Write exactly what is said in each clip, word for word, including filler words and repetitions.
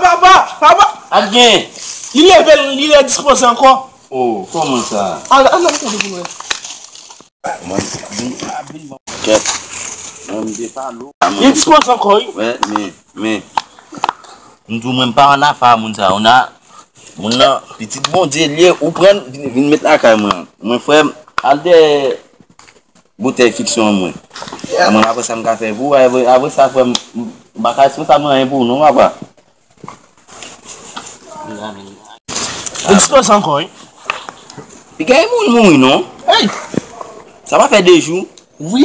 Papa, papa! Ap gen. Li leve, li dispoze ankò. Oh, kòman sa? Al, al, al, tande pou nou wè. Mwen, vin, vin, bon. Kèt. Mwen, m te pale w. Li dispoze ankò, wi. Wè, men, men. M di w, mwen, m pa ann afè a moun sa yo. Moun nan, pitit Bondye l ye, ou pran l, vin, vin met lakay mwen. Mwen, frè m, al dèyè boutèy fiksyon an mwen. Mwen, apre sa, m ka fè pou ou, apre, apre sa, frè m, m pa ka responsab anyen pou ou, non, papa. Li dispoze ankò, wi. Li gen moun mouri, non? Hey! Sa pa fè de jou. Wi.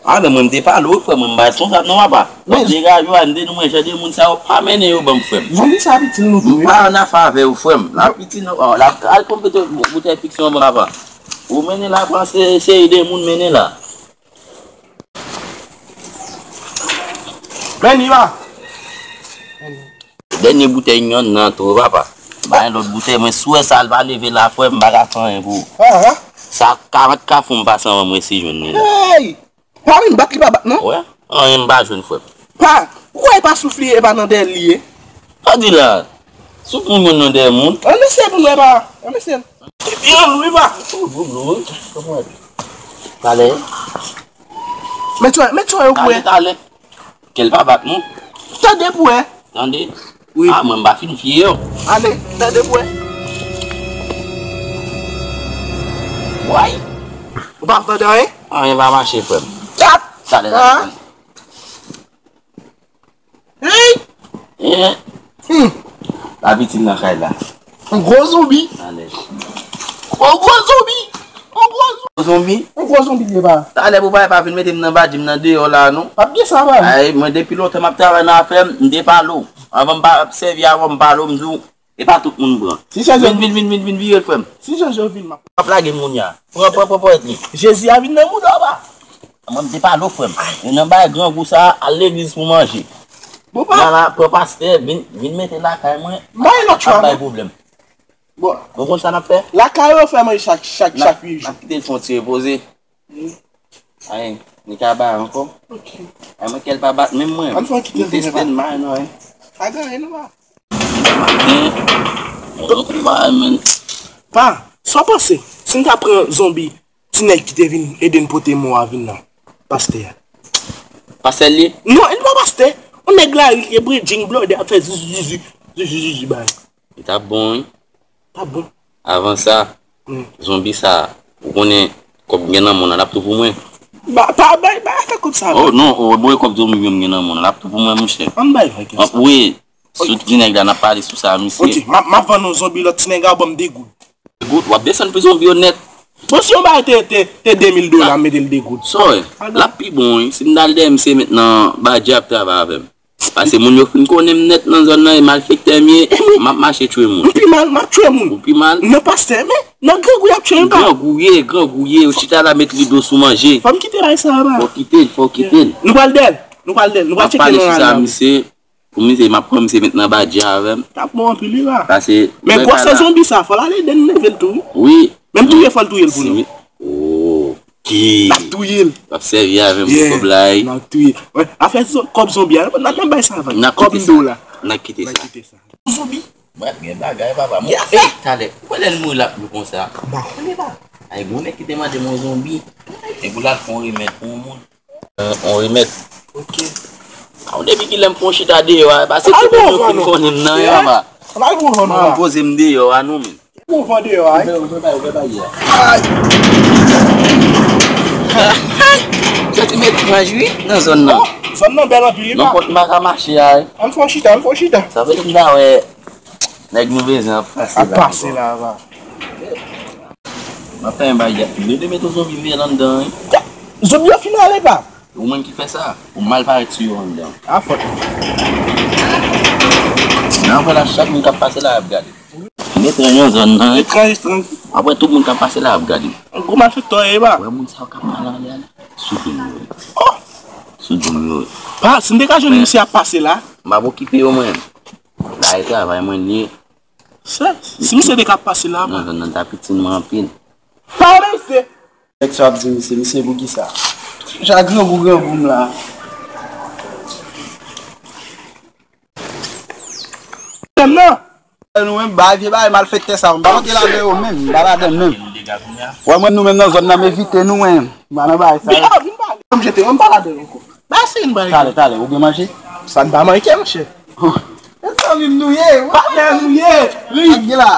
A, men mwen, m te pale w, frè mwen, m pa responsab, non, papa. Men degaje w, m te di mwen, jan de moun sa yo, pa mennen yo ban m, frè m. Zanmi sa piti nou tou, wi. M pa ann afè avè yo, frè m. L ap piti, non, l ap al konplete boutèy fiksyon an ban m, papa. Ou mennen la, pran se, seri de moun mennen la. Men li la. Dènye boutèy m nan tou, papa. Ba yon lòt boutèy, mwen si w wè sa, l pa leve la, frè m, m pa ka fè anyen pou ou. Sa karant kafou m pase anvan mwen si jwenn li la. Hey! Pa vin bat li pa bat, non? Wè, anyen m pa jwenn, frè m. Pa, ou kwè e pa souf li ye, e pa nan dèyè l li ye? Sa w di la? Souf moun jwenn nan dèyè moun? Ann eseye pou nou wè pa. Ann eseye. Li ann wi pa. Talè. Met yo, met yo yo pou wè. Talè, talè. Kè l pa bat, non. Tande pou wè. Tande. Wi. A, mwen, m pa fin fye yo. Ale, tande pou wè. Way. Ou pa tande anyen? Anyen pa mache, frè m. Talè, talè. Hey! Eh. Hmm. Lapitin nan kay la. Yon gwo zonbi. Alèz. Yon gwo zonbi. Yon gwo zonbi. Yon gwo zonbi li ye pa. Talè pou pa, pa vin mete m nan badji m nan deyò la non. P ap gen sa pa. Ay, mwen depi lontan m ap travay nan afè m, m te pale w. Anvan m pa sèvi avè w, m pale w, m di w, e pa tout moun pran. Si chanje vin, vin, vin, vin, vin vire l, frè m. Si chanje vin, m ap. P ap lage m kounye a. Pran, pran, pran, pran li. Jezi a vin nan mouda w pa. Mwen, m te pale w, frè m. Yo nan bay grangou sa, al legliz pou manje. Bon, pa. Nan la, pran pastè, vin, vin mete lakay mwen. Bay lòt chwa, ap bay pwoblèm. Bon. Bon, konn sa n ap fè? Lakay yo fè manje chak, chak, chak uit jou. N ap kite l fè yon ti repoze. Ay, li ka bay ankò. Ok. Ay, mwen kè l pa bat menm mwen. Ann fè yon kite l. Li teste l mal non, hein. Pa gen anyen non, pa. Maten, mwen konn bagay, men. Pa, sa w panse? Si n ta pran zonbi, ti nèg ki te vin ede n pote mò a vin nan, pastè a. Pastè l ye? Non, li pa pastè. Yon nèg lari, li bredjing, blòdè, ap fè zuzu, zuzu, zuzu, zuzu, bay. Li t ap bon, wi. T ap bon. Avan sa, zonbi sa, ou konnen kòb m gen nan men w lan, l ap tou pou mwen. Ba, pa bay, bay afè kòb sa. Oh, non, oh, bon, kòb zonbi m gen nan men w lan, l ap tou pou mwen, monchè. Ann bay vag sa. Wi, sou ti nèg la, n ap pale sou sa, misye. Ok, m ap, m ap vann yon zonbi, lòt ti nèg la ban m de goud. De goud, w ap desann pri zonbi yo nèt. Bon, si yon bagay te, te, te de mil dola, m mete l de goud. Sa w wè, l ap pi bon, wi. Si m t al dèyè misye mentnan, badji ap travay avè m. Paske moun yo fin konnen m nèt nan zòn nan, e malfektè m ye, m ap mache tchwe moun. M pi mal, m ap tchwe moun. Ou pi mal? Nan pastè, men, nan grangou y ap tchwe m pa. Grangou ye, grangou ye, yo chita la met rido sou manje. Fò m kite bagay sa a, ba. Fò w kite l, fò w kite l. Nou pral dèyè l, nou pral dèyè l, nou pral tcheke nan rana. M ap pale sou sa, misye, pou misye, m ap pran misye met nan badji avè m. T ap bon anpil, wi, ba. Paske, men gwosè zonbi sa, fò l ale ede n leve l tou, wi. Wi. Menm touye, fò l touye l pou nou. Oh. Ki? L ap touye l. W ap sèvi avè m pou kòb la, wi. N ap touye. Wè, afè zo-, kòb zonbi a, n ap, n ap bay sa vag. N ap kite sa. Kòb dola. N ap kite sa. N ap kite sa. Zonbi. Brèf, gen bagay, papa. Ey, talè. Ou wè lè l mouri l ap lou konsa? M pa konnen pa. Ay, gon nèg ki te mande m yon zonbi. E pou l al fè yon remèd pou yon moun. Yon, yon remèd. Ok. A, depi kilè m fè yon chita deyò a, pase tout moun yo fin konnen m nan, wi, papa. Ann al pou van non, papa. Mwen poze m deyò a, non, men. Pou van deyò a, wi. Ou fè, ou fè bay, ou fè bay yè. Ay. Sa ti met pran jwi nan zòn nan. Oh, zòn nan bèl anpil, wi, pa. Non, kont m pa ka mache a, wi. Ann fè yon chita, ann fè yon chita. Sa vle di m ta wè nèg nou bezwen ap pase la. Ap pase la, va. M ap fè yon bagay, yo te mete yon zonbi vye anndan, wi. Zonbi yo fin ale, pa. Ou menm ki fè sa, ou mal parèt sou yo anndan. A fòt. Nan vwala chak moun k ap pase la ap gade. Etranj nan zòn nan, wi. Etranj, etranj. Apre tout moun k ap pase la ap gade. Gwo malfektè w ye, pa. Wè moun sa yo k ap pale anlè a la. Sou doum yo. Oh! Sou doum yo. Pa, si m te ka jwenn misye ap pase la. M ap okipe yo mwen. La e travay mwen li ye. Se, si misye te ka pase la, pa. Nan zòn nan ta pitin mwen anpil. Pa misye. Nèg sa ap di misye, misye pou kisa? Ja grangou grangou m la. Non. Nou menm, bay vye bay malfektè sa, m pa rantre ladan yo menm, m pa ladan menm. Wè mwen nou menm nan zòn nan, m evite nou menm. M pa nan bay sa. Vin, ah, vin pale. Kòm jete, m pa ladan yo ankò. Ba se vin bay. Talè, talè, ou gen manje? Sa n pa manke, monchè. Mezanmi m nou ye, patnè nou ye. Wi, gen la.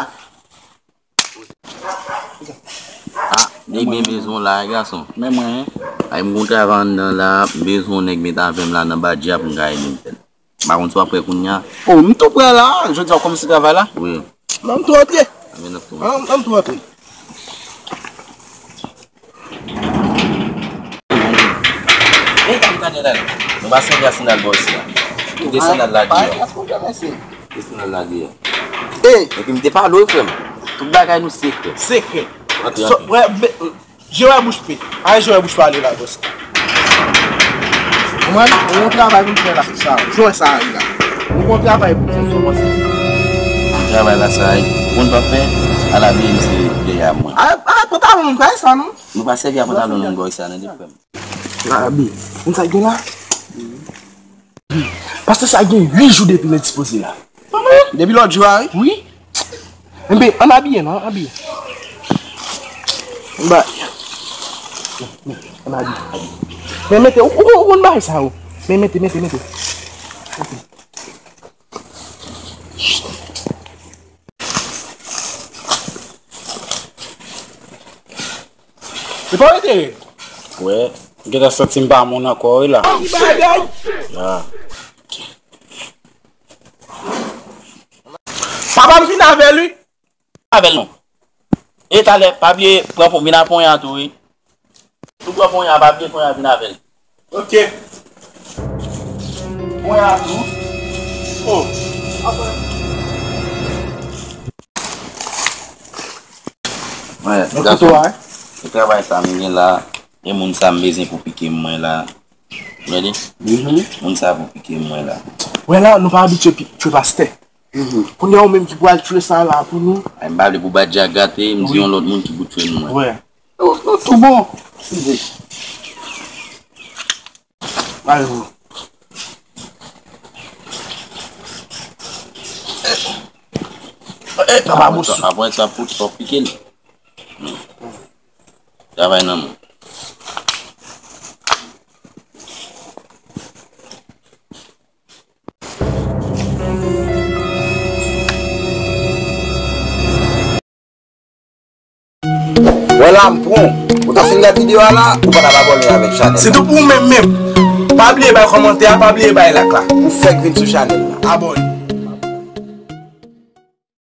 Ah, nèg byen bezwen w la, gason. Men mwen, hein? Ay, m gon travay anndan la, m bezwen yon nèg met avè m la nan badja pou m ka ede m fè l. M pa konn si w ap prè kounye a. Oh, m tou prè la, jodi a w kòmanse travay la? Wi. Ban m tou antre. Ban m tou antre. Ban m tou antre. Ey, tann, tann, tann. Nou pa sèvi ak sandal bò isi a. Kite sandal la deyò. Kite sandal la deyò. Ey! Epi m te pale w, frè m. Tout bagay nou sekrè. Sekrè. Antre, antre. Je wè bouch pe. Ay, je wè bouch pale la, bòs. Ou konprann? Ou gon travay pou n fè la, se sa. Jwè sa a la. Ou gon travay pou n fè, se konsa. Travay la, sa a. Ou konn pa fè? Ala byen, misye dèyè mwen. Ay, ay, pantalon m, kay sa, non? Nou pa sèvi ak pantalon long bòy sa, nan de frè m. Ala byen. Konn sa gen la? Pastè sa gen uit jou depi l endispoze la. Depi lòt jou a, wi. Wi. Enben, ann abiye non, ann abiye. Ann ba. Ann abiye. Men mete, ou, ou, ou konn bagay sa yo. Men mete, mete, mete. E pa rete red. Wè, m gentan santi m pa moun ankò wi la. Ki bagay? Ya. Papa m vin avè l wi. Avè l non. E talè, pa bliye pran pon, vin ak ponya tou wi. Tou pran ponya, pa bliye ponya vin avè l. Ok. Ponya tou. Oh. Wè, gason, e travay sa m gen la, e moun sa m bezwen pou pike m mwen la. Gade, moun sa pou pike m mwen la. Wè la, nou pa abitye pi- tchwe pastè. Kounye a ou menm ki pral tchwe sa la pou nou. Ay, m pa vle pou badja gate, m di yon lòt moun ki pou tchwe m mwen. Wè. Nou, nou tou bon. Ay, bon. Eh, papa, bon sou. Apre sa, pou, pou pike l. Travay nan men. Wè la m pran w. Ou ta fin gad videyo a la, ou pa t ap abòne avèk chanèl la. Sitou pou ou menm menm. Pa bliye bay kòmantè a, pa bliye bay like la. Ou fèk vin sou chanèl la. Abòne.